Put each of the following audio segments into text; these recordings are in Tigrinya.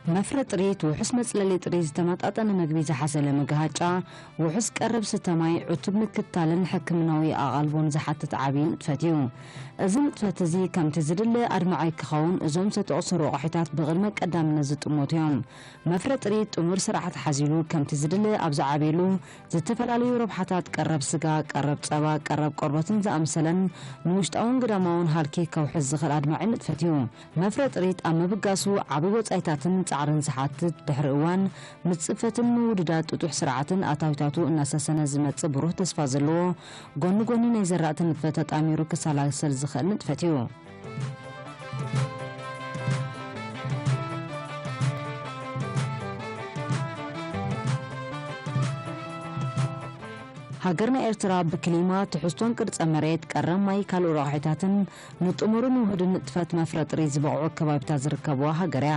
መፍረ ጥሪት፣ ውሑስ መጽለሊ ጥሪት፣ ዝተመጣጠነ መግቢ ዝሓዘለ መጋሃጫ፣ ውሑስ ቀረብ ስተ ማይ፣ ዕቱብ ምክትታልን ሕክምናዊ ኣቓልቦን ዝሓትት ዓቢ ንጥፈት እዩ። እዚ ንጥፈት እዚ ከምቲ ዝድለ ኣድማዒ ክኸውን፣ እዞም ዝተጠቕሱ ረቋሒታት ብቕድመ ቀዳምነት ዝጥመቱ እዮም። መፍረ ጥሪት ጥሙር ስርዓት ሓዚሉ ከምቲ ዝድለ ኣብ ዝዓብየሉ፣ ዝተፈላለዩ ረብሓታት ቀረብ ስጋ፣ ቀረብ ጸባ፣ ቀረብ ቆርበትን ዝኣመሰለን ንውሽጣውን ግዳማውን ሃልኪ ከውሕስ ዝኽእል ኣድማዒ ንጥፈት እዩ። መፍረ ጥሪት ኣብ ምብጋሱ ዓቢ ወጻኢታትን ጻዕርን ዝሓትት፣ ድሕሪ እዋን ምጽፈትን ምውድዳድ ጥጡሕ ስርዓትን ኣታዊታቱ እናሰሰነ ዝመጽእ ብሩህ ተስፋ ዘለዎ፣ ጎኒ ጎኒ ናይ ዘራእቲ ንጥፈት ተጣሚሩ ክሰላሰል ዝኽእል ንጥፈት እዩ። ሃገርና ኤርትራ ብክሊማ፣ ትሕዝቶን ቅርጸ መሬት፣ ቀረብ ማይ፣ ካልእ ረቋሒታትን ንጥሙርን ውሁድን ንጥፈት መፍረ ጥሪት ዝበቕዑ ከባቢታት ዝርከብዋ ሃገር እያ።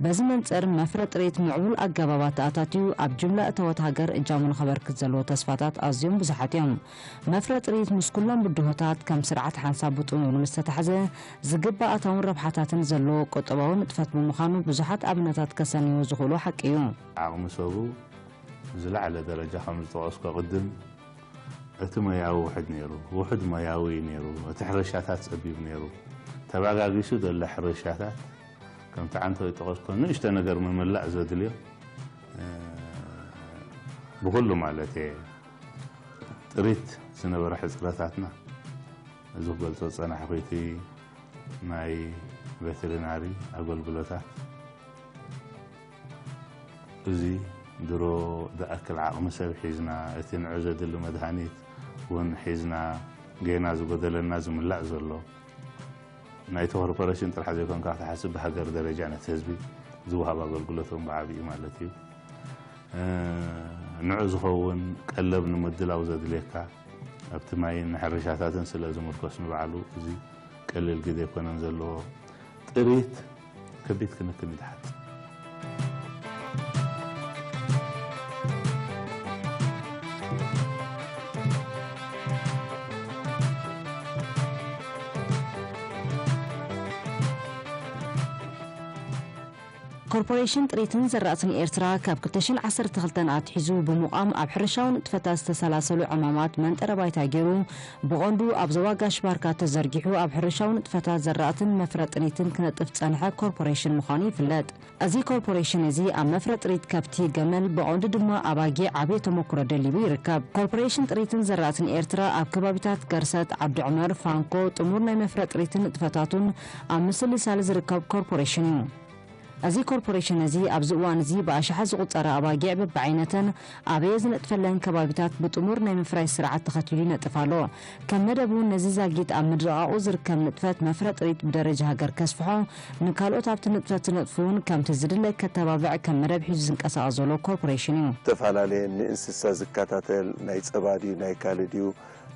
በዚ መንጽር፣ መፍረ ጥሪት ምዕቡል ኣገባብ ኣተኣታትዩ ኣብ ጅምላ እታወት ሃገር እጃሙ ንኸበርክት ዘለዎ ተስፋታት ኣዝዮም ብዙሓት እዮም። መፍረ ጥሪት ምስ ኩሎም ብድሆታት ከም ስርዓት ሓንሳብ ብጥሙር ምስ ተታሕዘ፣ ዝግባእ ኣታውን ረብሓታትን ዘለዎ ቁጠባዊ ንጥፈት ብምዃኑ ብዙሓት ኣብነታት ከሰንይዎ ዝኽእሉ ሓቂ እዩ። ዓቕሚ ሰቡ ዝለዓለ ደረጃ ከም ዝጠቐስኩ ቅድም፣ እቲ ሞያዊ ውሑድ ነይሩ፣ ውሑድ ሞያዊ እዩ ነይሩ፣ እቲ ሕርሻታት ጸቢብ ነይሩ። ተባጋጊሱ ዘሎ ሕርሻታት፣ ከምቲ ዓንቶ ዝጠቐስኩ ንእሽቶ ነገር ምምላእ ዘድልዮ፣ እ፣ ብኹሉ ማለት እየ፣ ጥሪት ዝነበረ ሕጽረታትና፣ እዚ ክገልጾ ዝጸናሕኩ እቲ ናይ ቬተሪናሪ ኣገልግሎታት፣ እዚ ድሮ ዝኣክል ዓቕሚ ሰብ ሒዝና፣ እቲ ንዑ ዘድሊ መድሃኒት እውን ሒዝና፣ ጌና ዝጎደለና ዝምላእ ዘሎ፣ ናይቲ ኮርፖሬሽን ጥራሕ ዘይኮንካ ክትሓስብ፣ ብሃገር ደረጃ ነቲ ህዝቢ ዝወሃብ ኣገልግሎት እውን ብዓቢኡ ማለት እዩ። እ፣ ንዑ ዝኸውን ቀለብ ንምድላው ዘድልየካ ኣብቲ ማይን ንሕርሻታትን ስለ ዝምርኮስ ንባዕሉ እዚ ቀሊል ግደ ኣይኮነን ዘለዎ። ጥሪት ከቢድ ክንክን እዩ ዝሓትት። ኮርፖሬሽን ጥሪትን ዘራእትን ኤርትራ ካብ ክልተ ሽሕን ዓሰርተ ክልተን ኣትሒዙ ብምቋም ኣብ ሕርሻዊ ንጥፈታት ዝተሰላሰሉ ዕማማት መንጠረ ባይታ ገይሩ ብቐንዱ ኣብ ዞባ ጋሽ ባርካ ተዘርጊሑ ኣብ ሕርሻዊ ንጥፈታት ዘራእትን መፍረ ጥሪትን ክነጥፍ ዝጸንሐ ኮርፖሬሽን ምዃኑ ይፍለጥ። እዚ ኮርፖሬሽን እዚ ኣብ መፍረ ጥሪት ከብቲ፣ ገመል፣ ብቐንዱ ድማ ኣባጊዕ ዓብዪ ተመኩሮ ደሊቡ ይርከብ። ኮርፖሬሽን ጥሪትን ዘራእትን ኤርትራ ኣብ ከባቢታት ገርሰት፣ ዓዲ ዑመር፣ ፋንኮ ጥሙር ናይ መፍረ ጥሪትን ንጥፈታቱን ኣብ ምስልሳል ዝርከብ ኮርፖሬሽን እዩ። እዚ ኮርፖሬሽን እዚ ኣብዚ እዋን እዚ ብኣሽሓት ዝቑጸራ ኣባጊዕ በብዓይነተን ኣበየ ዝነጥፈለን ከባቢታት ብጥሙር ናይ ምፍራይ ስርዓት ተኸቲሉ ይነጥፍ ኣሎ። ከም መደቡ ነዚ ዛጊት ኣብ ምድቓቑ ዝርከብ ንጥፈት መፍረ ጥሪት ብደረጃ ሃገር ከስፍሖ፣ ንካልኦት ኣብቲ ንጥፈት ዝነጥፉ እውን ከምቲ ዝድለ ከተባብዕ ከም መደብ ሒዙ ዝንቀሳቐስ ዘሎ ኮርፖሬሽን እዩ። ዝተፈላለየ ንእንስሳ ዝከታተል ናይ ጸባ ድዩ ናይ ካልእ ድዩ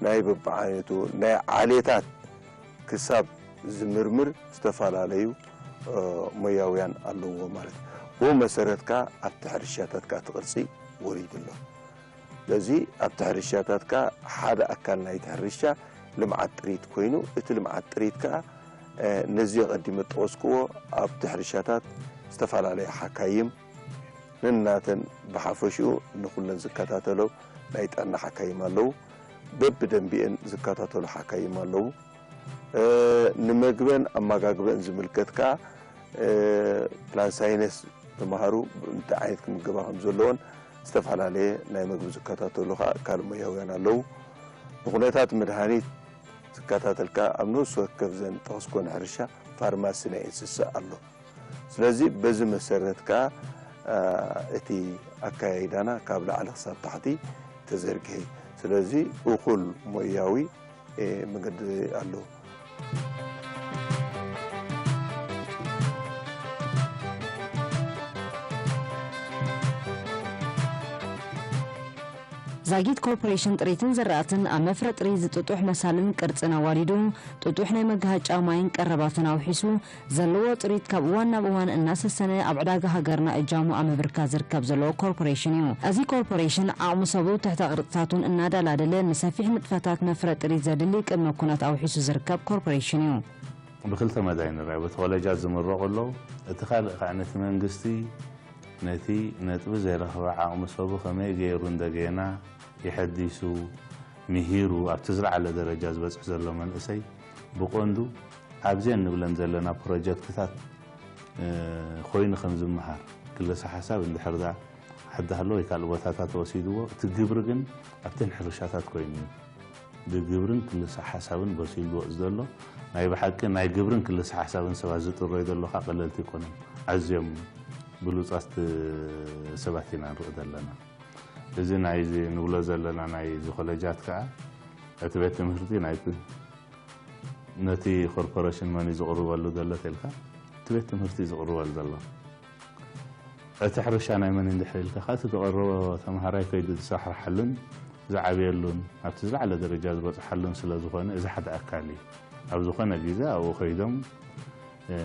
ናይ በብዓይነቱ ናይ ዓሌታት ክሳብ ዝምርምር ዝተፈላለዩ፣ እ፣ ሞያውያን ኣለዎ ማለት እዩ። ብኡ መሰረት ከኣ ኣብቲ ሕርሻታት ከኣ እቲ ቅርጺ ወሪዱ ኣሎ። ስለዚ ኣብቲ ሕርሻታት ከኣ ሓደ ኣካል ናይቲ ሕርሻ ልምዓት ጥሪት ኮይኑ፣ እቲ ልምዓት ጥሪት ከኣ፣ እ፣ ነዚ ኣቐዲመ ዝጠቐስክዎ ኣብቲ ሕርሻታት ዝተፈላለዩ ሓካይም ንናተን ብሓፈሽኡ ንኹለን ዝከታተሎ ናይ ጥዕና ሓካይም ኣለዉ። በብደንቢአን ዝከታተሉ ሓካይም ኣለዉ። እ፣ ንመግበን ኣመጋግበን ዝምልከት ከኣ፣ እ፣ ፕላን ሳይነስ ተምሃሩ እንታይ ዓይነት ክምገባ ከም ዘለዎን ዝተፈላለየ ናይ መግቢ ዝከታተሉ ከኣ ካልእ ሞያውያን ኣለዉ። ንኩነታት መድሃኒት ዝከታተል ከኣ ኣብ ነፍሲ ወከፍ ዘን ጠቕስኮን ሕርሻ ፋርማሲ ናይ እንስሳ ኣሎ። ስለዚ በዚ መሰረት ከኣ፣ እ፣ እቲ ኣካያይዳና ካብ ላዕሊ ክሳብ ታሕቲ ተዘርጊሐ እዩ። ስለዚ እኹል ሞያዊ፣ እ፣ መገዲ ኣለዎ። ዛጊት ኮርፖሬሽን ጥሪትን ዘራእትን ኣብ መፍረ ጥሪት ዝጥጡሕ መሳልን ቅርጽን ኣዋዲዱ፣ ጥጡሕ ናይ መጋሃጫ ማይን ቀረባትን ኣውሒሱ፣ ዘለዎ ጥሪት ካብ እዋን ናብ እዋን እናሰሰነ ኣብ ዕዳጋ ሃገርና እጃሙ ኣብ ምብርካት ዝርከብ ዘሎ ኮርፖሬሽን እዩ። እዚ ኮርፖሬሽን ዓቕሚ ሰቡ ትሕተ ቅርጽታቱን እናደላደለ ንሰፊሕ ንጥፈታት መፍረ ጥሪት ዘድሊ ቅድመ ኩነት ኣውሒሱ ዝርከብ ኮርፖሬሽን እዩ። ብክልተ መዳይ ንርኣ። በቲ ኮሌጃት ዝምረቑ ኣለዉ። እቲ ካልእ ከዓ ነቲ መንግስቲ ነቲ ነጥቢ ዘይረኽበ ዓቕሚ ሰቡ ከመይ ገይሩ እንደገና የሐዲሱ፣ ምሂሩ ኣብቲ ዝለዓለ ደረጃ ዝበጽሕ ዘሎ መንእሰይ ብቐንዱ ኣብዘን ንብለን ዘለና ፕሮጀክትታት፣ እ፣ ኮይኑ ከም ዝመሃር ክልሰ ሓሳብ እንድሕር ደኣ ዓዲ ሃሎ ወይ ካልእ ቦታታት ወሲድዎ፣ እቲ ግብሪ ግን ኣብተን ሕርሻታት ኮይኑ እዩ። ብግብርን ክልሰ ሓሳብን በሲሉ ዝወጽእ ዘሎ ናይ ብሓቂ ናይ ግብርን ክልሰ ሓሳብን ሰባት ዝጥረዩ ዘሎ ከዓ ቀለልቲ ኣይኮኑን። ኣዝዮም ብሉጻት ሰባት ኢና ንርኢ ዘለና። እዚ ናይዚ ንብሎ ዘለና ናይዚ ኮለጃት ከዓ እቲ ቤት ትምህርቲ ናይ ነቲ ኮርፖሬሽን መን እዩ ዝቕርበሉ ዘሎ ተልካ፣ እቲ ቤት ትምህርቲ እዩ ዝቕርበሉ ዘሎ። እቲ ሕርሻ ናይ መን እንድሕር ኢልካ፣ እቲ ዝቐረቦ ተምሃራይ ከይዱ ዝሰራሕሓሉን ዝዓብየሉን ኣብቲ ዝለዓለ ደረጃ ዝበፅሓሉን ስለ ዝኾነ፣ እዚ ሓደ ኣካል እዩ። ኣብ ዝኾነ ግዜ ኣብኡ ከይዶም፣ እ፣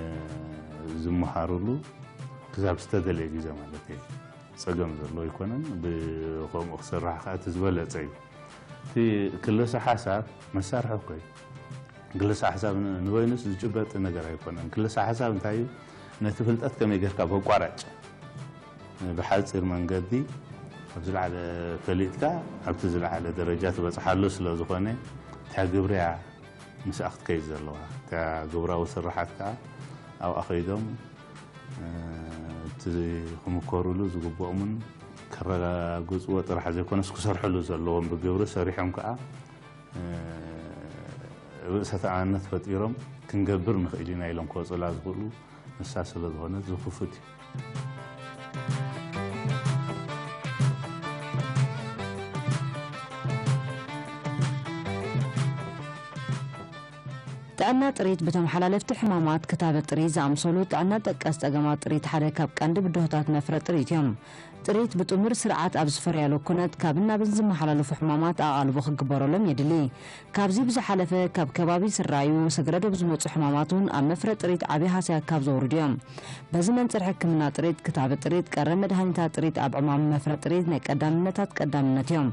ዝመሃሩሉ ክሳብ ዝተደለየ ግዜ ማለት እዩ። ፀገም ዘለዎ ኣይኮነን። ብኸምኡ ክስራሕ ከዓ እቲ ዝበለፀ እዩ። እቲ ክልሰ ሓሳብ መሳርሒ እኮ እዩ። ክልሰ ሓሳብ ን-፣ ንበይኑስ ዝጭበጥ ነገር ኣይኮነን። ክልሰ ሓሳብ እንታይ እዩ? ነቲ ፍልጠት ከመይ ጌርካ በቋራጭ ብሓፂር መንገዲ ኣብ ዝለዓለ ፈሊጥካ ኣብቲ ዝለዓለ ደረጃ ትበፅሓሉ ስለ ዝኾነ፣ እታ ግብርያ ምስኣ ክትከይድ ዘለዋ፣ እታ ግብራዊ ስራሓት ከዓ ኣብኣ ከይዶም፣ እ፣ እቲ ክምከሩሉ ዝግብኦምን ከረጋግፅዎ ጥራሕ ዘይኮነስ ክሰርሕሉ ዘለዎም ብግብሪ ሰሪሖም ከዓ፣ እ፣ ርእሰ ተኣማንነት ፈጢሮም ክንገብር ንኽእል ኢና ኢሎም ክወፅላ ዝኽእሉ ንሳ ስለ ዝኾነት ዝኽፉት እዩ። ጥዕና ጥሪት ብተመሓላለፍቲ ሕማማት፣ ክታበት ጥሪት ዝኣምሰሉ ጥዕና ጠቀስ ጸገማት ጥሪት ሓደ ካብ ቀንዲ ብድሆታት መፍረ ጥሪት እዮም። ጥሪት ብጥሙር ስርዓት ኣብ ዝፈርያሉ ኩነት ካብን ናብን ዝመሓላለፉ ሕማማት ኣቓልቦ ክግበረሎም የድሊ። ካብዚ ብዝሓለፈ ካብ ከባቢ ዝራዩ ሰግረዶብ ዝመጹ ሕማማት እውን ኣብ መፍረ ጥሪት ዓቢ ሃስያ ካብ ዘውርዱ እዮም። በዚ መንጽር ሕክምና ጥሪት፣ ክታበት ጥሪት፣ ቀረ መድሃኒታት ጥሪት ኣብ ዕማም መፍረ ጥሪት ናይ ቀዳምነታት ቀዳምነት እዮም።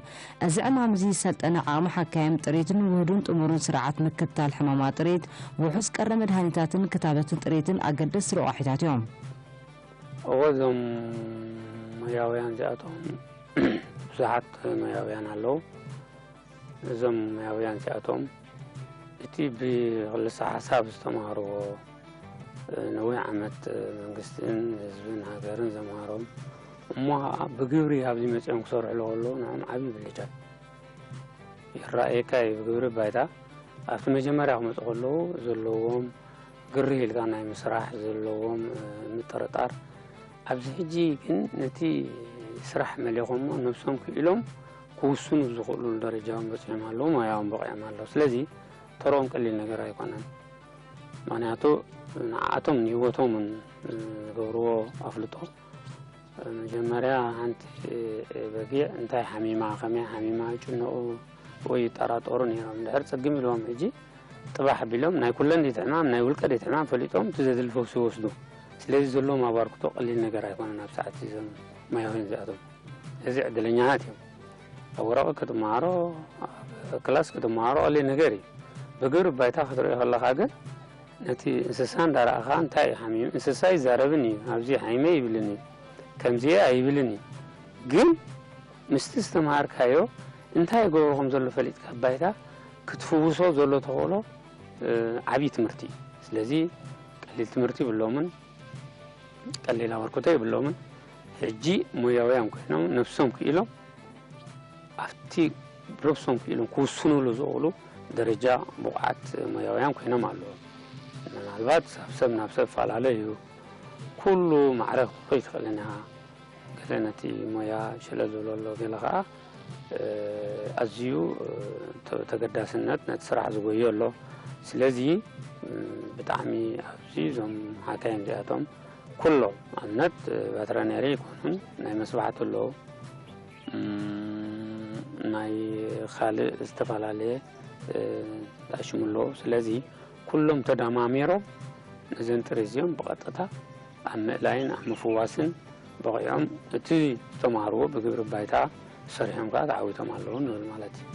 እዚ ዕማም እዚ ዝሰልጠነ ዓቕሚ ሓካይም ጥሪትን ውሁድን ጥሙርን ስርዓት ምክትታል ሕማማት ጥሪት፣ ውሑስ ቀረ መድሃኒታትን ክታበትን ጥሪትን ኣገደስቲ ረቋሒታት እዮም። እወ፣ እዞም ሞያውያን እዚኣቶም ብዙሓት ሞያውያን ኣለዉ። እዞም ሞያውያን እዚኣቶም እቲ ብክልሰ ሓሳብ ዝተማሃርዎ፣ ነዊሕ ዓመት መንግስትን ህዝብን ሃገርን ዘምሃሮም፣ እሞ ኸዓ ብግብሪ ኣብዚ መጺኦም ክሰርሕሉ ከለዉ ንዕኦም ዓብዪ ብልጫ ይረኣየካ እዩ። ብግብሪ ባይታ ኣብቲ መጀመርያ ክመጹ ከለዉ ዘለዎም ግርህ ኢልካ ናይ ምስራሕ ዘለዎም፣ እ፣ ምጥርጣር፣ ኣብዚ ሕጂ ግን ነቲ ስራሕ መሊኾሞ ነብሶም ክኢሎም ክውስኑ ዝኽእሉሉ ደረጃ እውን በጺሖም ኣለዉ፣ ሞያኦም በቒዖም ኣለዉ። ስለዚ ተርኦም ቀሊል ነገር ኣይኮነን። ምኽንያቱ ንዓኣቶም ንህይወቶምን ዝገብርዎ ኣፍልጦ፣ መጀመርያ ሓንቲ በጊዕ እንታይ ሓሚማ፣ ከመይ ሓሚማ ይጭነቑ ወይ ይጠራጠሩ ነይሮም። እንድሕር ጸግም ኢልዎም ሕጂ ጥባሕ ኣቢሎም ናይ ኩለን ድቲ ሕማም፣ ናይ ውልቀ ድቲ ሕማም ፈሊጦም እቲ ዘድሊ ፈውሲ ይወስዱ። ስለዚ ዘለዎም ኣበርክቶ ቀሊል ነገር ኣይኮነን ኣብ ሰዓት እዞም ሞያውያን እዚኣቶም። እዚ ዕድለኛታት እዮም። ኣብ ወረቐት ክትመሃሮ፣ ኣብ ክላስ ክትመሃሮ ቀሊል ነገር እዩ። ብግብሪ ባይታ ክትሪኦ ከለኻ ግን ነቲ እንስሳ እንዳረኣኻ እንታይ እዩ ሓሚሙ? እንስሳ ይዛረብን እዩ፣ ኣብዚ ሓሚመ ይብልን እዩ፣ ከምዚ እየ ኣይብልን እዩ። ግን ምስቲ ዝተምሃርካዮ እንታይ ይገብሮ ከም ዘሎ ፈሊጥካ ባይታ ክትፍውሶ ዘሎ ተኽእሎ፣ እ፣ ዓብዪ ትምህርቲ እዩ። ስለዚ ቀሊል ትምህርቲ ይብሎምን ቀሊል ኣበርክቶ ይብሎምን። ሕጂ ሞያውያን ኮይኖም ነብሶም ክኢሎም ኣብቲ ነብሶም ክኢሎም ክውስኑሉ ዝኽእሉ ደረጃ ብቑዓት ሞያውያን ኮይኖም ኣለዉ። ምናልባት ካብ ሰብ ናብ ሰብ ይፈላለ እዩ። ኩሉ ማዕረ ክትሪኦ ኣይትኽእልን ኢኻ። ገለ ነቲ ሞያ ሸለል ዝብሎ ኣሎ፣ ገለ ኸዓ፣ እ፣ ኣዝዩ፣ እ፣ ተ-፣ ተገዳስነት ነቲ ስራሕ ዝጎዮ ኣሎ። ስለዚ፣ እ፣ ብጣዕሚ ኣብዚ እዞም ሓካይም እዚኣቶም ኩሎም ኣብነት ቨተረነሪ ይኮኑን ናይ መስፋሕቲ ኣለዉ፣ እም፣ ናይ ካልእ ዝተፈላለየ፣ እ፣ ኣሽሙ ኣለዉ። ስለዚ ኩሎም ተደማሚሮም ነዘን ጥሪት እዚኦም ብቐጥታ ኣብ ምእላይን ኣብ ምፍዋስን በቒዖም፣ እቲ ዝተምሃርዎ ብግብሪ ባይታ ሰሪሖም ከኣ ተዓዊቶም ኣለዉ ንብል ማለት እዩ።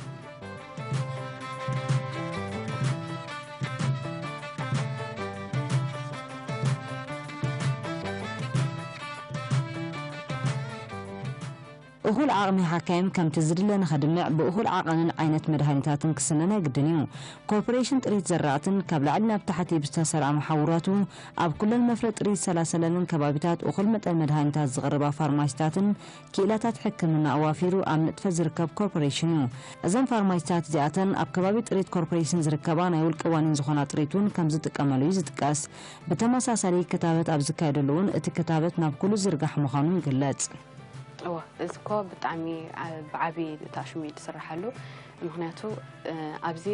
እኹል ዓቕሚ ሓካይም ከምቲ ዝድለ ንኸድምዕ ብእኹል ዓቐንን ዓይነት መድሃኒታትን ክስነ ናይ ግድን እዩ። ኮርፖሬሽን ጥሪት ዘራእትን ካብ ላዕሊ ናብ ታሕቲ ብዝተሰርዐ መሓውራቱ ኣብ ኩለን መፍረ ጥሪት ዝሰላሰለንን ከባቢታት እኹል መጠን መድሃኒታት ዝቕርባ ፋርማሲታትን ክኢላታት ሕክምና ኣዋፊሩ ኣብ ንጥፈት ዝርከብ ኮርፖሬሽን እዩ። እዘን ፋርማሲታት እዚኣተን ኣብ ከባቢ ጥሪት ኮርፖሬሽን ዝርከባ ናይ ውልቀ ዋኒን ዝኾና ጥሪት እውን ከም ዝጥቀመሉ እዩ ዝጥቀስ። ብተመሳሳሊ ክታበት ኣብ ዝካየደሉ እውን እቲ ክታበት ናብ ኩሉ ዝርጋሕ ምዃኑ ይግለጽ። እዋ እዚ እኮ ብጣዕሚ ብዓቢ ተኣሽሙ እዩ ዝስርሓሉ። ምክንያቱ ኣብዚ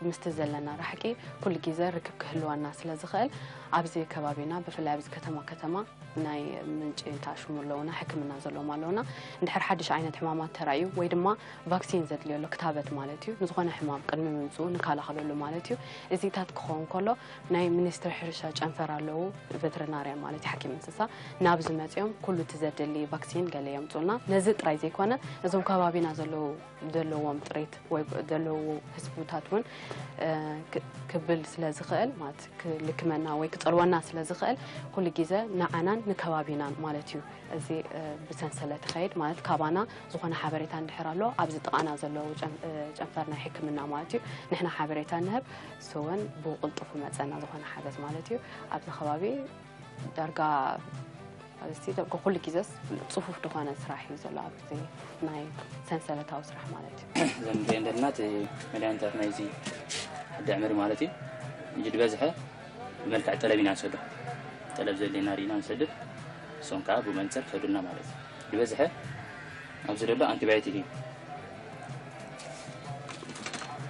ምስቲ ዘለና ራሕቂ ኩሉ ግዜ ርክብ ክህልወና ስለ ዝኽእል ኣብዚ ከባቢና ብፍላይ ኣብዚ ከተማ ከተማ ናይ ምንጪ ተኣሽሙ ኣለውና፣ ሕክምና ዘለዎም ኣለውና። እንድሕር ሓድሽ ዓይነት ሕማማት ተራእዩ ወይ ድማ ቫክሲን ዘድልዮ ኣሎ ክታበት ማለት እዩ። ንዝኾነ ሕማም ቅድሚ ምምፅኡ ንከላኸለሉ ማለት እዩ። እዚታት ክኸውን ከሎ ናይ ሚኒስትሪ ሕርሻ ጨንፈር ኣለዉ፣ ቬተሪናርያን ማለት እዩ፣ ሓኪም እንስሳ ናብዚ መፂኦም ኩሉ እቲ ዘድሊ ቫክሲን ገለ የምፁልና። ነዚ ጥራይ ዘይኮነ እዞም ከባቢና ዘለዉ ዘለዎም ጥሬት ወይ ዘለዉ ህዝብታት እውን ክብል ስለ ዝኽእል ማለት ክልክመና ወይ ክፀልወና ስለ ዝኽእል ኩሉ ግዜ ንዓናን ንከባቢናን ማለት እዩ። እዚ ብሰንሰለት ይኸይድ ማለት ካባና ዝኾነ ሓበሬታ እንድሕር ኣሎ ኣብዚ ጥቓና ዘለዉ ጨንፈር ናይ ሕክምና ማለት እዩ ንሕና ሓበሬታ ንህብ። እሱ እውን ብቕልጡፍ መፀና ዝኾነ ሓገዝ ማለት እዩ ኣብዚ ከባቢ ዳርጋ እዚ ኩሉ ግዜስ ፅፉፍ ዝኾነ ስራሕ እዩ ዘሎ ኣብዚ ናይ ሰንሰለታዊ ስራሕ ማለት እዩ። እዘን ንሪኤን ዘለና እቲ መድሃኒታት ናይዚ ዓዲ ዕምሪ ማለት እዩ። ሕጂ ዝበዝሐ ብመልክዕ ጠለብ ኢና ንሰዶ። ጠለብ ዘድልየና ርኢና ንሰድድ፣ እሶም ከዓ ብመንፅር ክሰዱልና ማለት እዩ። ዝበዝሐ ኣብዚ ዘሎ ኣንቲባዮቲክ እዩ።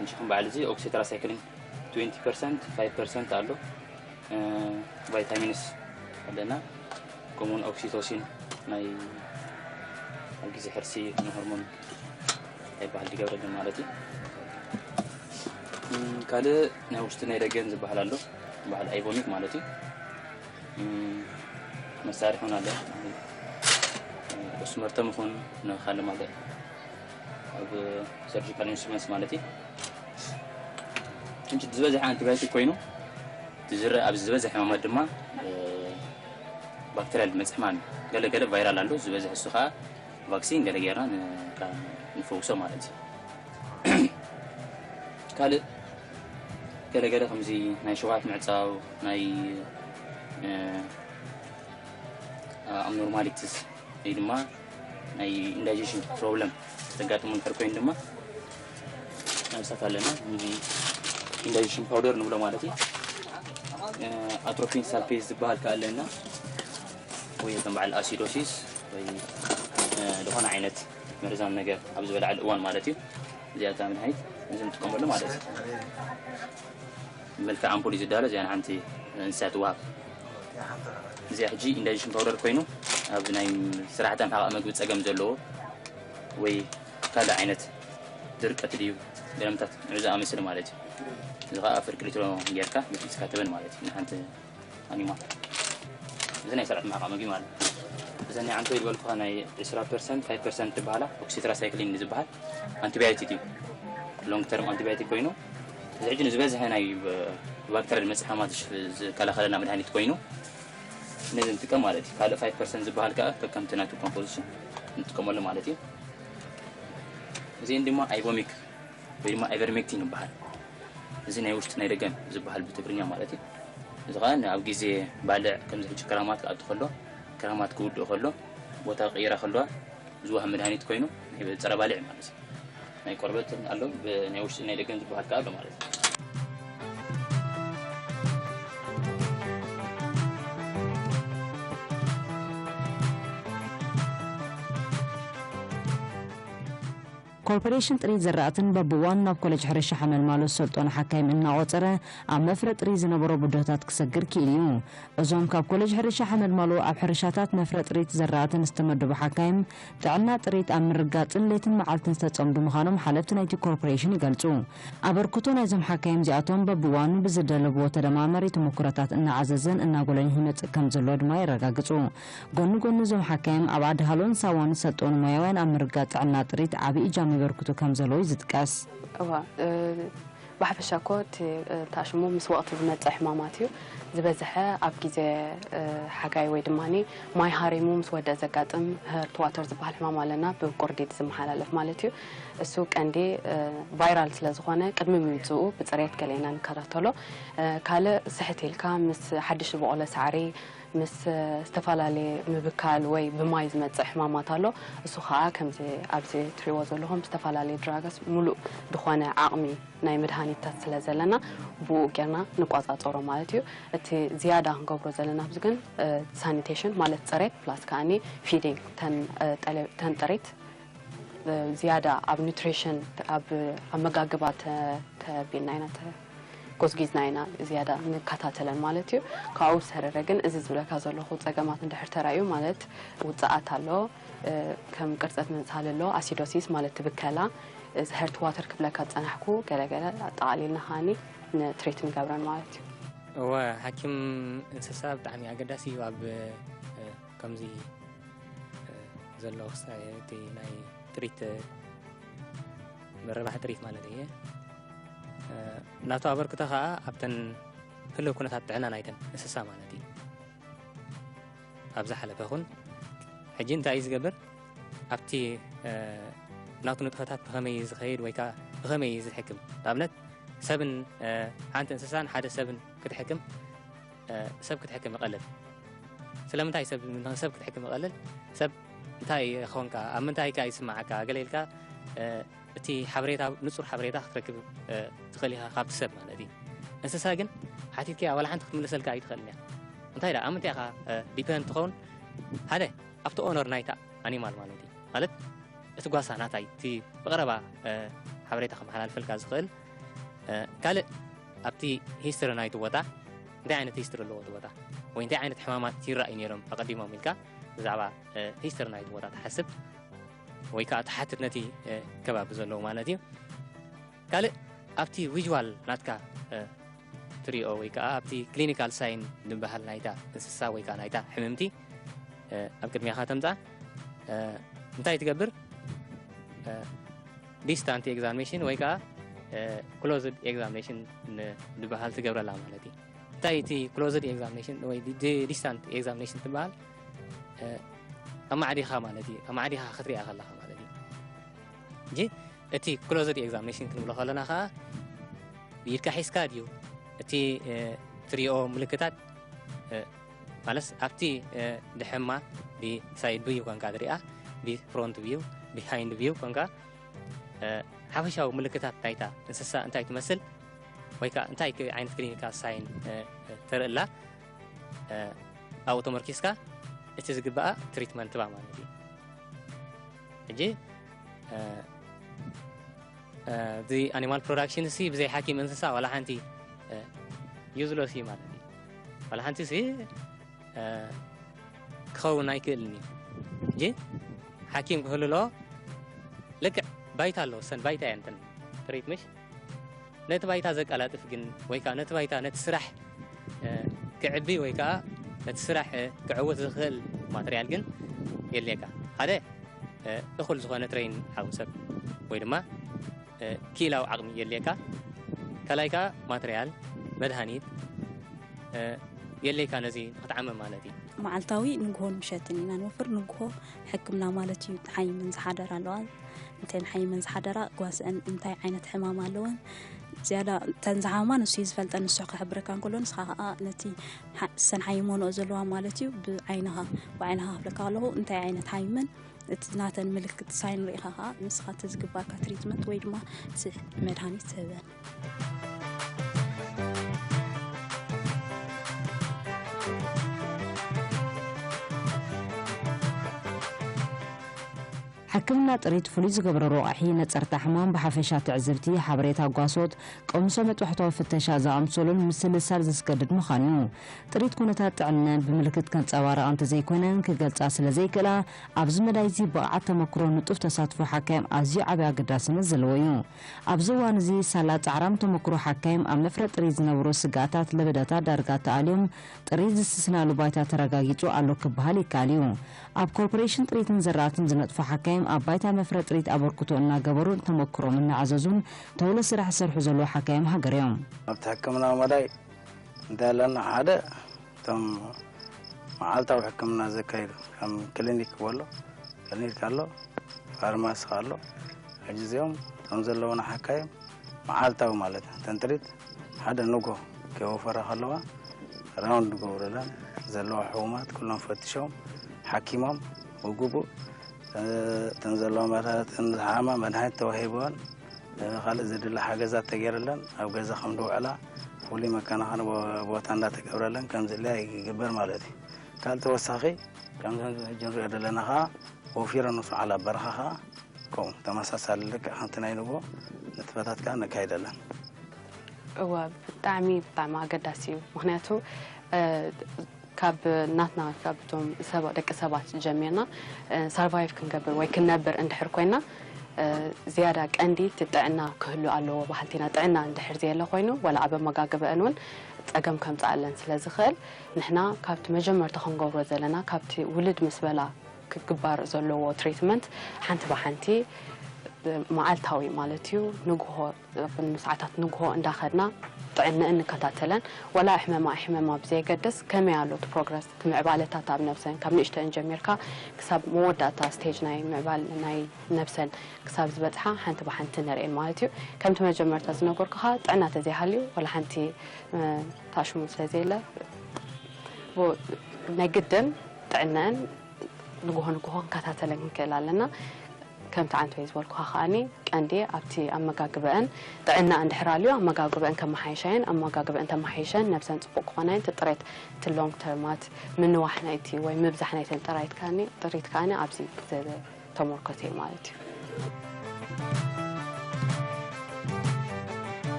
እንሽኹም በዓል እዚ ኦክሲትራሳይክሊን ትዌንቲ ፐርሰንት፣ ፋይቭ ፐርሰንት ኣሎ። ቫይታሚንስ ኣለና። ከምኡውን ኦክሲቶሲን ናይ ኣብ ግዜ ሕርሲ ንሆርሞን ኣይበሃል ዝገብረልን ማለት እዩ። ካልእ ናይ ውሽጢ ናይ ደገን ዝበሃል ኣሎ። ዝበሃል ኣይቦሚክ ማለት እዩ። መሳርሒ እውን ኣሎ። ቁስመርተም ይኹን ንካለ ማለት ኣብ ሰርጂካል ኢንስትሩመንትስ ማለት እዩ። ሕጂ ዝበዝሐ ኣንቲባዮቲክ ኮይኑ ዝረአ ኣብዚ ዝበዝሐ ሕማማት ድማ ባክተርያ ዝመፅእ ሕማም እዩ። ገለ ገለ ቫይራል ኣሎ ዝበዝሐ እሱ ከዓ ቫክሲን ገለ ጌርና ንፈውሶ ማለት እዩ። ካልእ ገለ ገለ ከምዚ ናይ ሸውሃት ምዕፃው ናይ ኣብኖርማሊቲስ ወይ ድማ ናይ ኢንዳይጀሽን ፕሮብለም ዘጋጥሙ እንድሕር ኮይኑ ድማ መብሳት ኣለና። እዚ ኢንዳይጀሽን ፓውደር ንብሎ ማለት እዩ። ኣትሮፒን ሳልፔዝ ዝበሃል ከኣ ኣለና ወይ ከም በዓል ኣሲዶሲስ ወይ ዝኾነ ዓይነት መርዛም ነገር ኣብ ዝበልዓሉ እዋን ማለት እዩ። እዚኣ እታ መድሃኒት እዚ ንጥቀመሉ ማለት እዩ። ብመልክዕ ኣምፑል እዩ ዝዳሎ። እዚኣ ንሓንቲ እንስሳ ትወሃብ። እዚኣ ሕጂ ኢንዳይጀሽን ፓውደር ኮይኑ ኣብ ናይ ስርዓተ ምሕቓቕ መግቢ ጸገም ዘለዎ ወይ ካልእ ዓይነት ድርቀት ድዩ ገለምታት ንዑ ዝኣመስል ማለት እዩ። እዚ ከዓ ፍርቂ ሊትሮ ጌርካ በጢስካ ትበን ማለት እዩ ንሓንቲ ኣኒማ። እዚ ናይ ስርዓተ ምሕቓቕ መግቢ ማለት እዩ። እዘን ናይ ዓንቶ ዝበልኩኻ ናይ ዕስራ ፐርሰንት ፋይቭ ፐርሰንት ትበሃላ ኦክሲትራሳይክሊን ዝበሃል ኣንቲባዮቲክ እዩ። ሎንግ ተርም ኣንቲባዮቲክ ኮይኑ እዚ ሕጂ ንዝበዝሐ ናይ ብባክተርያ ዝመፅእ ሕማማት ዝከላኸለልና መድሃኒት ኮይኑ ነዚ ንጥቀም ማለት እዩ። ካልእ ፋይቭ ፐርሰንት ዝበሃል ከዓ ከከምቲ ናቱ ኮምፖዚሽን ንጥቀመሉ ማለት እዩ። እዚአን ድማ ኣይቦሚክ ወይ ድማ ኣይቨርሜክቲን ይበሃል። እዚ ናይ ውሽጢ ናይ ደገን ዝበሃል ብትግርኛ ማለት እዩ። እዚ ከዓ ኣብ ግዜ ባልዕ ከምዚ ሕጂ ክራማት ክኣቱ ከሎ ክራማት ክውድእ ከሎ ቦታ ክቕይራ ከለዋ ዝወሃብ መድሃኒት ኮይኑ ናይ ፀረ ባልዕ ማለት እዩ። ናይ ቆርበት ኣሎ፣ ናይ ውሽጢ ናይ ደገን ዝበሃል ከዓ ኣሎ ማለት እዩ። ኮርፖሬሽን ጥሪት ዘራእትን በብእዋኑ ናብ ኮሌጅ ሕርሻ ሓመልማሎ ዝሰልጠኑ ሓካይም እናቖፀረ ኣብ መፍረ ጥሪት ዝነበሮ ብድሆታት ክሰግር ክኢሉ እዩ። እዞም ካብ ኮሌጅ ሕርሻ ሓመልማሎ ኣብ ሕርሻታት መፍረ ጥሪት ዘራእትን ዝተመደቡ ሓካይም ጥዕና ጥሪት ኣብ ምርጋፅን ለይትን መዓልትን ዝተፀምዱ ምዃኖም ሓለፍቲ ናይቲ ኮርፖሬሽን ይገልፁ። ኣበርክቶ ናይዞም ሓካይም እዚኣቶም በብእዋኑ ብዝደለብዎ ተደማማሪ ተመኩሮታት እናዓዘዘን እናጎለንሁ ይመፅእ ከም ዘሎ ድማ የረጋግፁ። ጎኒ ጎኒ እዞም ሓካይም ኣብ ዓዲ ሃሎን ሳዋን ዝሰልጠኑ ሞያውያን ኣብ ምርጋፅ ጥዕና ጥሪት ዓብዪ እጃም የበርክቱ ከም ዘለዉ እዩ ዝጥቀስ። እዋ ብሓፈሻ እኮ እቲ፣ እ፣ ተኣሽሙ ምስ ወቕቲ ዝመጽእ ሕማማት እዩ። ዝበዝሐ ኣብ ግዜ፣ እ፣ ሓጋይ ወይ ድማ ማይ ሃሪሙ ምስ ወደእ ዘጋጥም ሀርት ዋተር ዝበሃል ሕማም ኣለና፣ ብቁርዲድ ዝመሓላለፍ ማለት እዩ። እሱ ቀንዲ፣ እ፣ ቫይራል ስለ ዝኾነ ቅድሚ ምምጽኡ ብጽሬት ገለ ኢና ንከታተሎ። እ፣ ካልእ ስሕት ኢልካ ምስ ሓድሽ ዝበቖለ ሳዕሪ፣ ምስ፣ እ፣ ዝተፈላለየ ምብካል ወይ ብማይ ዝመጽእ ሕማማት ኣሎ። እሱ ኸኣ ከምዚ ኣብዚ ትሪእዎ ዘለኹም ዝተፈላለየ ድራግስ፣ ሙሉእ ዝኾነ ዓቕሚ ናይ መድሃኒታት ስለ ዘለና ብኡ ጌርና ንቆጻጸሮ ማለት እዩ። እቲ ዝያዳ ክንገብሮ ዘለና ኣብዚ ግን፣ እ፣ ሳኒቴሽን ማለት ጽሬት ፕላስ ከኣኒ ፊዲንግ ተን፣ እ፣ ጠለ-፣ ተን ጥሪት፣ እ፣ ዝያዳ ኣብ ኒውትሪሽን ኣብ ኣመጋግባ ተ-፣ ተቢልና ኢና ተ-፣ ጎዝጊዝና ኢና ዝያዳ ንከታተለን ማለት እዩ። ካብኡ ብዝተረፈ ግን እዚ ዝብለካ ዘለኹ ጸገማት እንድሕር ተራእዩ ማለት ውጽኣት ኣሎ፣ እ፣ ከም ቅርጸት ምንጻል ኣሎ፣ ኣሲዶሲስ ማለት ትብከላ፣ እዚ ሀርት ዋተር ክብለካ ዝጸናሕኩ ገለገለ ኣጠቓሊልና ከኣኒ ንትሪት ንገብረን ማለት እዩ። እወ፣ ሓኪም እንስሳ ብጣዕሚ ኣገዳሲ እዩ ኣብ፣ እ፣ ከምዚ፣ እ፣ ዘሎ ክስታይ እቲ ናይ ጥሪት፣ እ፣ ምርባሕ ጥሪት ማለት እየ። እ፣ ናቱ ኣበርክቶ ኸኣ ኣብተን ህልው ኩነታት ጥዕና ናይተን እንስሳ ማለት እዩ። ኣብ ዝሓለፈ ኹን ሕጂ እንታይ እዩ ዝገብር? ኣብቲ፣ እ፣ ናቱ ንጥፈታት ብኸመይ እዩ ዝኸይድ ወይ ከኣ ብኸመይ እዩ ዝሕክም? ንኣብነት ሰብን፣ እ፣ ሓንቲ እንስሳን ሓደ ሰብን ክትሕክም፣ እ፣ ሰብ ክትሕክም ይቐልል። ስለምንታይ ሰብ፣ ሰብ ክትሕክም ይቐልል? ሰብ እንታይ ኾንካ፣ ኣብ ምንታይ ከ ይስምዓካ? ገለ ኢልካ፣ እ፣ እቲ ሓበሬታ፣ ንጹር ሓበሬታ ክትረክብ፣ እ፣ ትኽእል ኢኻ ካብቲ ሰብ ማለት እዩ። እንስሳ ግን ሓቲትካያ ዋላ ሓንቲ ክትምልሰልካ ኣይትኽእልን እያ። እንታይ ደኣ፣ ኣብ ምንታይ ኢኻ፣ እ፣ ዲፐንድ ትኸውን? ሓደ፣ ኣብቲ ኦነር ናይታ ኣኒማል ማለት እዩ። ማለት እቲ ጓሳ ናታ እዩ፣ እቲ ብቐረባ፣ እ፣ ሓበሬታ ከመሓላልፈልካ ዝኽእል። እ፣ ካልእ ኣብቲ ሂስትሪ ናይቲ ቦታ፣ እንታይ ዓይነት ሂስትሪ ኣለዎ እቲ ቦታ? ወይ እንታይ ዓይነት ሕማማት ይረኣዩ ነይሮም ኣቐዲሞም ኢልካ ብዛዕባ፣ እ፣ ሂስትሪ ናይቲ ቦታ ትሓስብ። ወይ ከኣ ትሓትት ነቲ፣ እ፣ ከባቢ ዘለዉ ማለት እዩ። ካልእ ኣብቲ ቪዥዋል ናትካ፣ እ፣ ትሪኦ ወይ ከኣ ኣብቲ ክሊኒካል ሳይን ዝበሃል ናይታ እንስሳ ወይ ከኣ ናይታ ሕምምቲ፣ እ፣ ኣብ ቅድሚኻ ተምጽኣ፣ እ፣ እንታይ ትገብር? እ፣ ዲስታንት ኤግዛሚኔሽን ወይ ከኣ፣ እ፣ ክሎዝድ ኤግዛሚኔሽን ን-፣ ዝበሃል ትገብረላ ማለት እዩ። እንታይ እቲ ክሎዝድ ኤግዛሚኔሽን ወይ ዲ-፣ ዲ-፣ ዲስታንት ኤግዛሚኔሽን ትበሃል? እ፣ ኣማዕዲኻ ማለት እዩ። ኣማዕዲኻ ክትሪኣ ከለኻ ማለት እዩ። እንጂ እቲ ክሎዝድ ኤግዛሚኔሽን ክንብሎ ከለና ከኣ ብኢድካ ሒዝካ ድዩ እቲ፣ እ፣ ትሪኦ ምልክታት፣ እ፣ ማለስ ኣብቲ፣ እ፣ ድሕማ ብሳይድ ቪው ኮንካ ትሪኣ፣ ብፍሮንት ቪው፣ ቢሃይንድ ቪው ኮንካ፣ እ፣ ሓፈሻዊ ምልክታት ናይታ እንስሳ እንታይ ትመስል ወይ ከኣ እንታይ ክ-፣ ዓይነት ክሊኒካል ሳይን፣ እ፣ እ፣ ተርእላ፣ እ፣ ኣብኡ ተመርኪስካ እቲ ዝግባኣ ትሪትመንት ትባ ማለት እዩ። ሕጂ፣ እ፣ እ፣ እዚ ኣኒማል ፕሮዳክሽን እዚ ብዘይ ሓኪም እንስሳ ዋላ ሓንቲ፣ እ፣ ዩዝለስ እዩ ማለት እዩ። ዋላ ሓንቲ እዚ፣ እ፣ ክኸውን ኣይክእልን እዩ። ሕጂ ሓኪም ክህሉ ኣለዎ። ልክዕ ባይታ ኣለዎ፣ ሰን ባይታ እየን እተን ትሪት ምሽ? ነቲ ባይታ ዘቀላጥፍ ግን ወይ ከኣ ነቲ ባይታ፣ ነቲ ስራሕ፣ እ፣ ክዕቢ ወይ ከኣ ነቲ ስራሕ፣ እ፣ ክዕውት ዝኽእል ማተርያል ግን የድልየካ። ሓደ፣ እ፣ እኹል ዝኾነ ትሬን ዓቕሚ ሰብ ወይ ድማ፣ እ፣ ክኢላዊ ዓቕሚ የድልየካ። ካልኣይ ከኣ ማተርያል፣ መድሃኒት፣ እ፣ የድልየካ ነዚ ንኽትዓምም ማለት እዩ። መዓልታዊ ንግሆን ምሸትን ኢና ንወፍር። ንግሆ ሕክምና ማለት እዩ። ሓይመን ዝሓደራ ኣለዋ። እንተን ሓይመን ዝሓደራ ጓስአን እንታይ ዓይነት ሕማም ኣለወን? ዝያዳ እተን ዝሓማ ንሱ እዩ ዝፈልጠን፣ ንሱ ክሕብረካ እንከሎ ንስኻ ከኣ ነቲ ሓ-፣ ሰን ሓይመንኦ ዘለዋ ማለት እዩ ብዓይንኻ፣ ብዓይንኻ ክብለካ ከለኹ እንታይ ዓይነት ሓይመን እቲ ናተን ምልክት ሳይን ርኢኻ ከኣ ንስኻ እቲ ዝግባካ ትሪትመንት ወይ ድማ እቲ መድሃኒት ትህበን። ሕክምና ጥሪት ፍሉይ ዝገብሮ ረቋሒ ነጸርታ ሕማም ብሓፈሻ ትዕዝብቲ፣ ሓበሬታ ጓሶት፣ ቀምሶ መጥባሕታዊ ፍተሻ ዝኣምሰሉን ምስልሳል ዘስገድድ ምዃኑ እዩ። ጥሪት ኩነታት ጥዕነን ብምልክት ከንጸባርቓ እንተዘይኮነን ክገልጻ ስለ ዘይክእላ ኣብዚ መዳይ እዚ ብቕዓት ተመክሮ ንጡፍ ተሳትፎ ሓካይም ኣዝዩ ዓቢ ኣገዳስነት ዘለዎ እዩ። ኣብዚ እዋን እዚ ሳላ ጻዕራም ተመክሮ ሓካይም ኣብ መፍረ ጥሪት ዝነበሩ ስግኣታት ለበዳታት ዳርጋ ተኣልዮም ጥሪት ዝስስናሉ ባይታ ተረጋጊጹ ኣሎ ክበሃል ይከኣል እዩ። ኣብ ኮርፖሬሽን ጥሪትን ዘራእትን ዝነጥፉ ሓካይም ኣብ ባይታ መፍረ ጥሪት ኣበርክቶ እናገበሩን ተመክሮም እናዓዘዙን ተውሎ ስራሕ ዝሰርሑ ዘለዉ ሓካዮም ሃገር እዮም። ኣብቲ ሕክምናዊ መዳይ እንታይ ኣለና? ሓደ እቶም መዓልታዊ ሕክምና ዘካይዱ ከም ክሊኒክ በሎ ክሊኒክ ኣሎ፣ ፋርማሲ ኣሎ። ሕጂ እዚኦም እቶም ዘለዉና ሓካዮም መዓልታዊ ማለት እዩ። እተን ጥሪት ሓደ ንጎ ከይወፈራ ከለዋ ራውንድ ገብረለን ዘለዋ ሕሙማት ኩሎም ፈትሾም ሓኪሞም ብግቡእ እተን ዘለዋ መድሃኒት ዝሓማ መድሃኒት ተዋሂበን ካልእ ዝድለ ሓገዛት ተገይረለን ኣብ ገዛ ከም ዝውዕላ ፍሉይ መከናኸኒ ቦ- ቦታ እንዳተገብረለን ከም ዝለያ ይግበር ማለት እዩ። ካልእ ተወሳኺ ከምዚ ሕጂ ንሪኦ ዘለና ከዓ ወፊረ ንሱ ዓላ በረኻ ከዓ ከምኡ ተመሳሳሊ ልክዕ ከምቲ ናይ ንጎ ንጥፈታት ከዓ ነካይድ ኣለና። እወ ብጣዕሚ ብጣዕሚ ኣገዳሲ እዩ። ምክንያቱ ካብ ናትና ካብቶም ሰብ ደቂ ሰባት ጀሚርና ሳርቫይቭ ክንገብር ወይ ክንነብር እንድሕር ኮይና ዝያዳ ቀንዲ እቲ ጥዕና ክህሉ ኣለዎ በሃልቲ ኢና። ጥዕና እንድሕር ዘየለ ኮይኑ ዋላ ኣብ ኣመጋግበአን እውን ፀገም ከምፅኣለን ስለ ዝኽእል ንሕና ካብቲ መጀመርታ ክንገብሮ ዘለና ካብቲ ውልድ ምስ በላ ክግባር ዘለዎ ትሪትመንት ሓንቲ ብሓንቲ መዓልታዊ ማለት እዩ ንግሆ ሰዓታት ንግሆ እንዳኸድና ጥዕንእን ንከታተለን ዋላ ሕመማ ሕመማ ብዘየገድስ ከመይ ኣሎ እቲ ፕሮግረስ እቲ ምዕባለታት ኣብ ነብሰን ካብ ንእሽተን ጀሚርካ ክሳብ መወዳእታ ስቴጅ ናይ ምዕባል ናይ ነብሰን ክሳብ ዝበፅሓ ሓንቲ ብሓንቲ ነርእን ማለት እዩ። ከምቲ መጀመርታ ዝነገርኩኻ ጥዕና ተዘይሃልዩ ዋላ ሓንቲ ታሽሙ ስለዘየለ ናይ ግድን ጥዕነአን ንግሆ ንግሆ ክንከታተለን ክንክእል ኣለና። ከምቲ ዓንተወይ ዝበልኩኻ ከዓኒ ቀንዲ ኣብቲ ኣመጋግበአን ጥዕና እንድሕር ኣልዩ ኣመጋግበአን ከመሓይሻየን ኣመጋግበአን ተመሓይሸን ነብሰን ፅቡቅ ክኾናየን እቲ ጥሬት እቲ ሎንግ ተርማት ምንዋሕ ናይቲ ወይ ምብዛሕ ናይተን ጥራይት ከዓኒ ጥሪት ከዓኒ ኣብዚ ተመርኮሰ እዩ ማለት እዩ።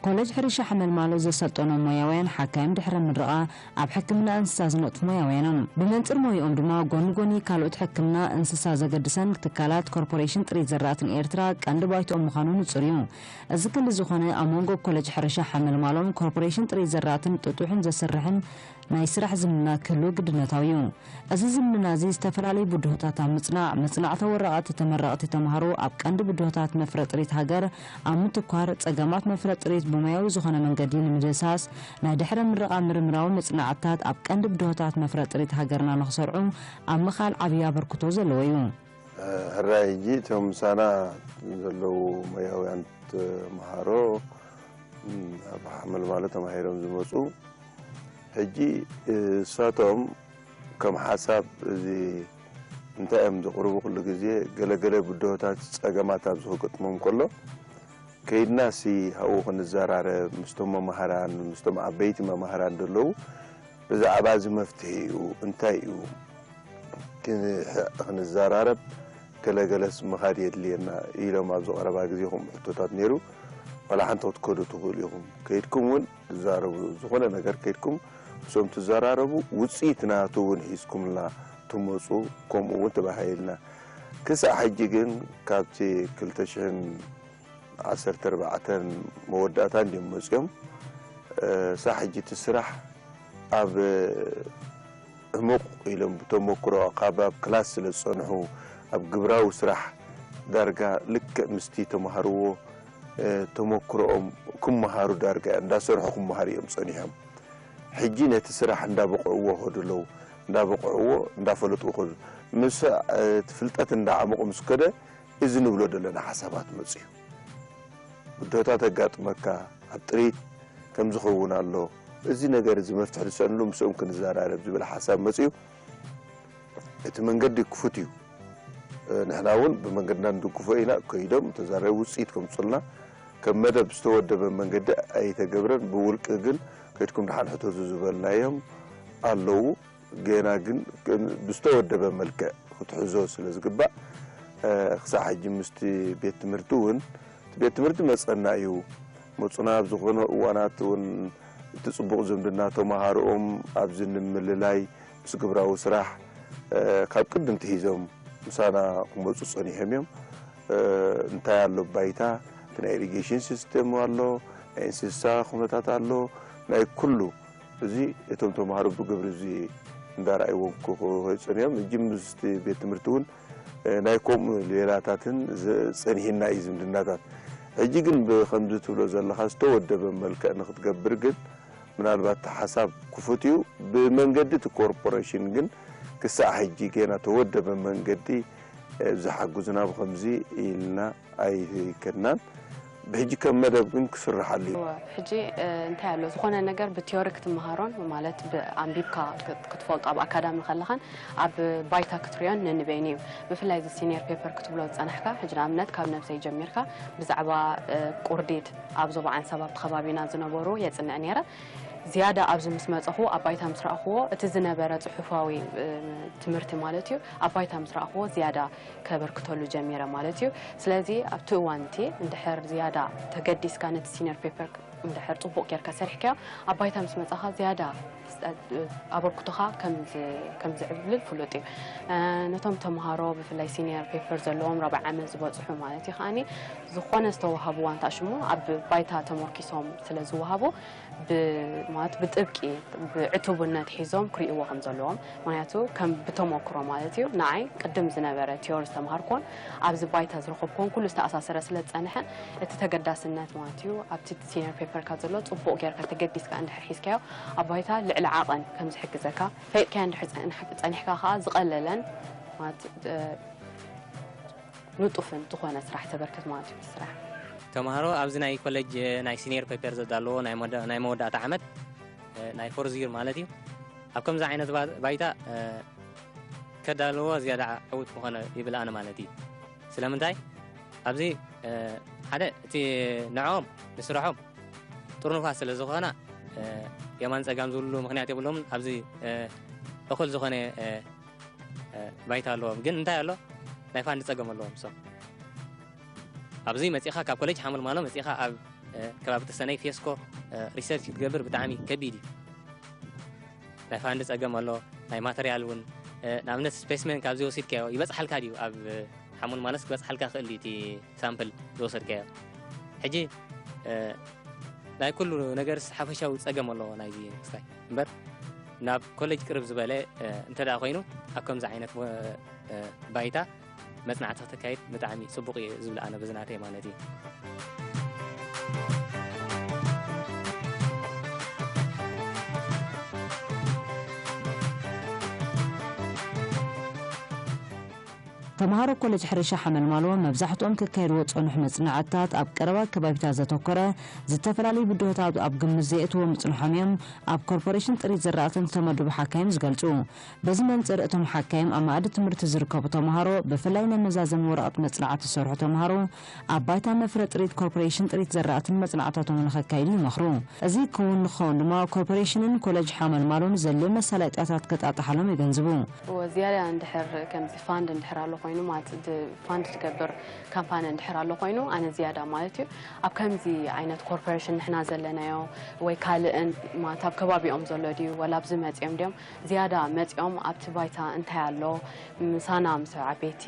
ኮለጅ ሕርሻ ሓመልማሎ ዘሰልጠኖም ሞያውያን ሓካይም ድሕረ ምርቓ ኣብ ሕክምና እንስሳ ዝነጥፉ ሞያውያን እዮም። ብመንፅር ሞይኦም ድማ ጎኒ ጎኒ ካልኦት ሕክምና እንስሳ ዘገድሰን ትካላት ኮርፖሬሽን ጥሪት ዘራእትን ኤርትራ ቀንዲ ባይትኦም ምዃኑ ንፁር እዩ። እዚ ክንዲ ዝኾነ ኣብ መንጎ ኮለጅ ሕርሻ ሓመልማሎን ኮርፖሬሽን ጥሪት ዘራእትን ጥጡሕን ዘስርሕን ናይ ስራሕ ዝምድና ክህሉ ግድነታዊ እዩ። እዚ ዝምድና እዚ ዝተፈላለዩ ብድሆታት ኣብ ምጽናዕ፣ መጽናዕታዊ ወረቓቕቲ ተመረቕቲ ተምሃሮ ኣብ ቀንዲ ብድሆታት መፍረ ጥሪት ሃገር ኣብ ምትኳር፣ ጸገማት መፍረ ጥሪት ብሞያዊ ዝኾነ መንገዲ ንምድህሳስ፣ ናይ ድሕረ ምረቓ ምርምራዊ መጽናዕትታት ኣብ ቀንዲ ብድሆታት መፍረ ጥሪት ሃገርና ንኽሰርዑ ኣብ ምኻል ዓብዪ ኣበርክቶ ዘለዎ እዩ። ሕራይ ሕጂ እቶም ምሳና ዘለዉ ሞያውያን ተምሃሮ ኣብ ሓመልማሎ ተማሂሮም ዝመፁ ሕጂ እሳቶም ከም ሓሳብ እዚ እንታይ እዮም ዘቕርቡ ኩሉ ግዜ ገለገለ ብድሆታት ፀገማት ኣብዚ ክገጥሞም ከሎ ከይድና ሲ ኣብኡ ክንዘራረብ ምስቶም መማህራን ምስቶም ዓበይቲ መማህራን ዘለዉ ብዛዕባ እዚ መፍትሒ እዩ እንታይ እዩ ክንዛራረብ ገለገለስ ምኻድ የድልየና ኢሎም ኣብዚ ቀረባ ግዜ ከምኡ ሕቶታት ነይሩ። ዋላ ሓንቲ ክትከዱ ትኽእሉ ኢኹም። ከይድኩም እውን ትዛረቡ። ዝኾነ ነገር ከይድኩም ምስኦም ትዘራረቡ። ውፅኢት ናቱ እውን ሒዝኩምልና ትመፁ። ከምኡ እውን ተባሂልና። ክሳዕ ሕጂ ግን ካብቲ ክልተ ሽሕን ዓሰርተ ኣርባዕተን መወዳእታ እንድዮም መፅዮም። ክሳዕ ሕጂ እቲ ስራሕ ኣብ ዕሙቕ ኢሎም ብተመክሮ ካብ ኣብ ክላስ ስለ ዝፀንሑ ኣብ ግብራዊ ስራሕ ዳርጋ ልክዕ ምስቲ ተምሃርዎ ተመክሮኦም ክመሃሩ ዳርጋ እንዳሰርሑ ክመሃሩ እዮም ፀኒሖም። ሕጂ ነቲ ስራሕ እንዳበቕዕዎ ከዱ ኣለዉ። እንዳበቕዕዎ እንዳፈለጥዎ ከዱ ምስ እቲ ፍልጠት እንዳዓመቑ ምስ ከደ እዚ ንብሎ ዘለና ሓሳባት መፅዩ። ብድሆታት ኣጋጥመካ ኣብ ጥሪት ከምዚ ኸውን ኣሎ፣ እዚ ነገር እዚ መፍትሒ ንሰእንሉ ምስኦም ክንዘራረብ ዝብል ሓሳብ መፅዩ። እቲ መንገዲ ክፉት እዩ። ንሕና እውን ብመንገድና ንድግፎ ኢና። ከይዶም ተዛረቢ ውፅኢት ከምፁልና ከም መደብ ዝተወደበ መንገዲ ኣይተገብረን። ብውልቂ ግን ከይድኩም ደሓን ሕተቱ ዝበልናዮም ኣለዉ። ገና ግን ብዝተወደበ መልክዕ ክትሕዞ ስለ ዝግባእ ክሳዕ ሕጂ ምስቲ ቤት ትምህርቲ እውን እቲ ቤት ትምህርቲ መፀና እዩ መፁና ኣብ ዝኾነ እዋናት እውን እቲ ፅቡቕ ዝምድና ተምሃሮኦም ኣብዚ ንምልላይ ምስ ግብራዊ ስራሕ ካብ ቅድም ትሂዞም ምሳና ክመፁ ፀኒሖም እዮም። እንታይ ኣሎ ባይታ እቲ ናይ ኢሪጌሽን ሲስተም ኣሎ ናይ እንስሳ ኩነታት ኣሎ ናይ ኩሉ እዚ እቶም ተምሃሮ ብግብሪ እዚ እንዳረኣይዎም ክኸይዱ እዮም። ሕጂ ምስቲ ቤት ትምህርቲ እውን ናይ ከምኡ ሌላታትን ጸኒሕና እዩ ዝምድናታት። ሕጂ ግን ብኸምዚ ትብሎ ዘለኻ ዝተወደበ መልክዕ ንክትገብር ግን ምናልባት እቲ ሓሳብ ክፉት እዩ። ብመንገዲ እቲ ኮርፖሬሽን ግን ክሳዕ ሕጂ ገና ተወደበ መንገዲ ዝሓግዙና ብኸምዚ ኢልና ኣይከድናን። ብሕጂ ከም መደብ ግን ክስርሓሉ እዩ። ሕጂ እንታይ ኣሎ ዝኾነ ነገር ብቲዮሪ ክትመሃሮን ማለት ብኣንቢብካ ክትፈልጦ ኣብ ኣካዳሚ ከለኻን ኣብ ባይታ ክትሪኦን ነንበይኑ እዩ። ብፍላይ እዚ ሲኒየር ፔፐር ክትብሎ ዝጸናሕካ ሕጂ ንኣብነት ካብ ነብሰይ ጀሚርካ ብዛዕባ ቁርዲድ ኣብ ዞባ ዓንሰባ ኣብቲ ከባቢና ዝነበሩ የጽንዕ ነይረ። ዝያዳ ኣብዚ ምስ መጸኹ ኣብ ባይታ ምስ ረኣኽዎ እቲ ዝነበረ ጽሑፋዊ ትምህርቲ ማለት እዩ ኣብ ባይታ ምስ ረኣኽዎ ዝያዳ ከበርክተሉ ጀሚረ ማለት እዩ። ስለዚ ኣብቲ እዋን እቲ እንድሕር ዝያዳ ተገዲስካ ነቲ ሲኒየር ፔፐር እንድሕር ጽቡቕ ጌርካ ሰሪሕካዮ ኣብ ባይታ ምስ መጻኻ ዝያዳ ኣበርክቶኻ ከም ዝዕብልል ፍሉጥ እዩ። ነቶም ተምሃሮ ብፍላይ ሲኒየር ፔፐር ዘለዎም ራብዓይ ዓመት ዝበጽሑ ማለት እዩ ከኣኒ ዝኾነ ዝተዋህቡ ዋንታ ሽሙ ኣብ ባይታ ተመርኪሶም ስለ ዝወሃቡ ማለት ብጥብቂ ብዕቱብነት ሒዞም ክርእይዎ ከም ዘለዎም ምክንያቱ ከም ብተመክሮ ማለት እዩ ንዓይ ቅድም ዝነበረ ቲዮሪ ዝተምሃርኮን ኣብዚ ባይታ ዝረኸብኮን ኩሉ ዝተኣሳሰረ ስለ ዝጸንሐ እቲ ተገዳስነት ማለት እዩ ኣብቲ ሲኒየር ፔፐርካ ዘሎ ጽቡቕ ጌርካ ተገዲስካ እንድሕር ሒዝካዮ ኣብ ባይታ ልዕሊ ዓቐን ከም ዝሕግዘካ ፈይጥካዮ እንድሕር ጸኒሕካ ከዓ ዝቐለለን ማለት ንጡፍን ዝኾነ ስራሕ ተበርክት ማለት እዩ ስራሕ። ተምሃሮ ኣብዚ ናይ ኮሌጅ ናይ ሲኒየር ፔፐር ዘዳለዎ ናይ መወዳእታ ዓመት ናይ ፎርዝ ይር ማለት እዩ ኣብ ከምዚ ዓይነት ባይታ ከዳለዎ ዝያዳ ዕውት ምኾነ ይብል ኣነ ማለት እዩ። ስለምንታይ ኣብዚ ሓደ እቲ ንዕኦም ንስርሖም ጥርኑፋት ስለ ዝኾና የማን ጸጋም ዝብሉ ምኽንያት የብሎምን ኣብዚ እኹል ዝኾነ ባይታ ኣለዎም ግን እንታይ ኣሎ ናይ ፋንድ ጸገም ኣለዎም እሶም ኣብዚ መጺኻ ካብ ኮሌጅ ሓመልማሎ መጺኻ ኣብ ከባቢ ተሰነይ ፌስኮ ሪሰርች ክትገብር ብጣዕሚ ከቢድ እዩ ናይ ፋንድ ጸገም ኣሎ ናይ ማተርያል እውን ንኣብነት ስፔስሜን ካብዚ ወሲድካዮ ይበጽሓልካ ድዩ ኣብ ሓሙን ማለስ ክበጽሓልካ ክእል እቲ ሳምፕል ዝወሰድካዮ ሕጂ ናይ ኩሉ ነገርስ ሓፈሻዊ ጸገም ኣለዎ ናይዚ ክስታይ እምበር ናብ ኮሌጅ ቅርብ ዝበለ እንተ ደኣ ኮይኑ ኣብ ከምዚ ዓይነት ባይታ መጽናዕቲ ክተካይድ ብጣዕሚ ጽቡቕ እዩ ዝብል ኣነ ብዝናተይ ማለት እዩ። ተምሃሮ ኮሌጅ ሕርሻ ሓመልማሎ መብዛሕትኦም ክካየድዎ ዝጸንሑ መጽናዕትታት ኣብ ቀረባ ከባቢታት ዘተኮረ፣ ዝተፈላለዩ ብድሆታት ኣብ ግምት ዘየእትዎ ምጽንሖም እዮም ኣብ ኮርፖሬሽን ጥሪት ዘራእትን ዝተመደቡ ሓካይም ዝገልጹ። በዚ መንጽር እቶም ሓካይም ኣብ መኣዲ ትምህርቲ ዝርከቡ ተምሃሮ ብፍላይ ናይ መዛዘሚ ወረቐት መጽናዕቲ ዝሰርሑ ተምሃሮ ኣብ ባይታ መፍረ ጥሪት ኮርፖሬሽን ጥሪት ዘራእትን መጽናዕትታቶም ንኸካይዱ ይመኽሩ። እዚ ክውን ንክኸውን ድማ ኮርፖሬሽንን ኮለጅ ሓመልማሎን ዘድልዮም መሳለጥያታት ከጣጥሓሎም የገንዝቡ። ዝያዳ እንድሕር ከምዚ ፋንድ እንድሕር ኣሎ ኮይኑ ማለት ፋንድ ትገብር ካምፓኒ እንድሕር ኣሎ ኮይኑ ኣነ ዝያዳ ማለት እዩ ኣብ ከምዚ ዓይነት ኮርፖሬሽን ንሕና ዘለናዮ ወይ ካልእን ማለት ኣብ ከባቢኦም ዘሎ ድዩ ወላ ኣብዚ መፅኦም ድዮም ዝያዳ መፅኦም ኣብቲ ባይታ እንታይ ኣሎ ምሳና ምስ ዓበይቲ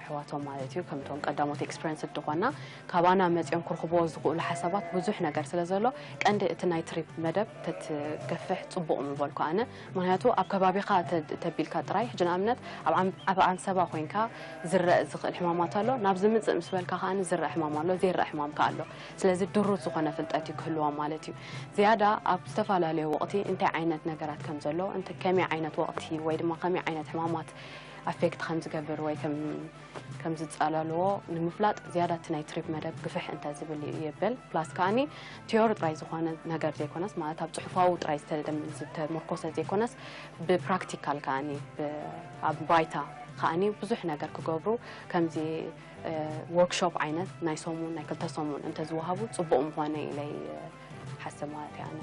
ኣሕዋቶም ማለት እዩ ከምቶም ቀዳሞት ኤክስፐሪንስ ዝኾና ካባና መፅኦም ክርኽብዎ ዝኽእሉ ሓሳባት ብዙሕ ነገር ስለ ዘሎ ቀንዲ እቲ ናይ ትሪፕ መደብ ተትገፍሕ ፅቡቕ ምበልኩ ኣነ ምክንያቱ ኣብ ከባቢኻ ተቢልካ ጥራይ ሕጂ ንኣብነት ኣብ ዓንሰባ ኮይንካ ዝረአ ዝኽእል ሕማማት ኣሎ ናብ ዝምፅእ ምስ በልካ ከዓ ዝረአ ሕማም ኣሎ ዘይረአ ሕማም ከዓ ኣሎ ስለዚ ድሩት ዝኾነ ፍልጠት እዩ ክህልዎም ማለት እዩ ዝያዳ ኣብ ዝተፈላለዩ ወቕቲ እንታይ ዓይነት ነገራት ከም ዘሎ ከመይ ዓይነት ወቕቲ ወይ ድማ ከመይ ዓይነት ሕማማት ኣፌክት ከም ዝገብር ወይ ከም ዝጸለልዎ ንምፍላጥ ዝያዳ እቲ ናይ ትሪፕ መደብ ግፍሕ እንተ ዝብል ይብል ፕላስ ከዓኒ ቲዮሪ ጥራይ ዝኾነ ነገር ዘይኮነስ ማለት ኣብ ጽሑፋዊ ጥራይ ዝተመርኮሰ ዘይኮነስ ብፕራክቲካል ከዓኒ ኣብ ባይታ ከዓኒ ብዙሕ ነገር ክገብሩ ከምዚ ወርክሾፕ ዓይነት ናይ ሰሙን ናይ ክልተ ሰሙን እንተዝወሃቡ ጽቡቕ ምኾነ ኢለ ይሓስብ ማለት እየ ኣነ።